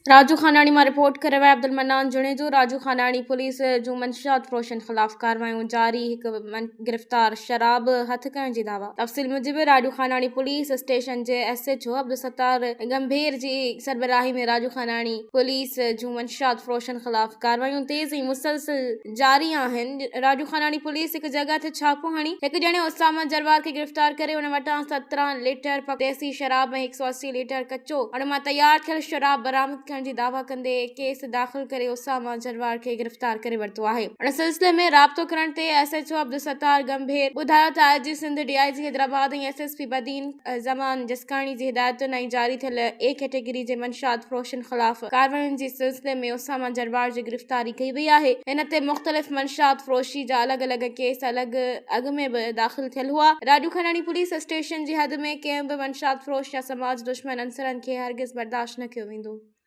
راجو خاناڻي مان رپورٽ ڪري رهيو آهي عبدالمنان جوڻيجو راجو خاناڻي پوليس جون منشيات فروشن خلاف ڪارروايون جاري هڪ گرفتار شراب هٿ ڪرڻ جي دعويٰ تفصيل موجب راجو خاناڻي پوليس اسٽيشن جي S H O Abdul Sattar Gambhir جي سربراهي ۾ راجو خاناڻي پوليس جون منشيات فروشن خلاف ڪارروايون تيز ۽ مسلسل جاري آهن راجو خاناڻي پوليس هڪ جڳهه تي ڇاپو هڻي هڪ ڄڻي اسامه جروار کي گرفتار ڪري ان وٽان 17 ليٽر ديسي شراب ۽ 180 ليٽر ڪچو ان مان تيار ٿيل شراب برآمد ٿيڻ جي دعويٰ ڪندي ڪيس داخل ڪري اسامه جروار کي گرفتار ڪري ورتو آهي. ان سلسلي ۾ رابطو ڪرڻ تي S H O Abdul Sattar Gambhir ٻڌايو ته I G Sindh, D I G Hyderabad ۽ S S P Badin Zaman Jiskani جي هدايتن ۽ جاري ٿيل اي ڪيٽيگري جي منشيات فروشن خلاف ڪاررواين جي سلسلي ۾ اسامه جروار جي گرفتاري ڪئي وئي آهي. هن تي مختلف منشيات فروشي جا الڳ الڳ ڪيس الڳ اڳ ۾ به داخل ٿيل هئا. راڄوکاڻي پوليس اسٽيشن جي حد ۾ ڪنهن به منشيات فروش يا سماج دشمن عنصرن کي هرگز برداشت نه ڪيو ويندو.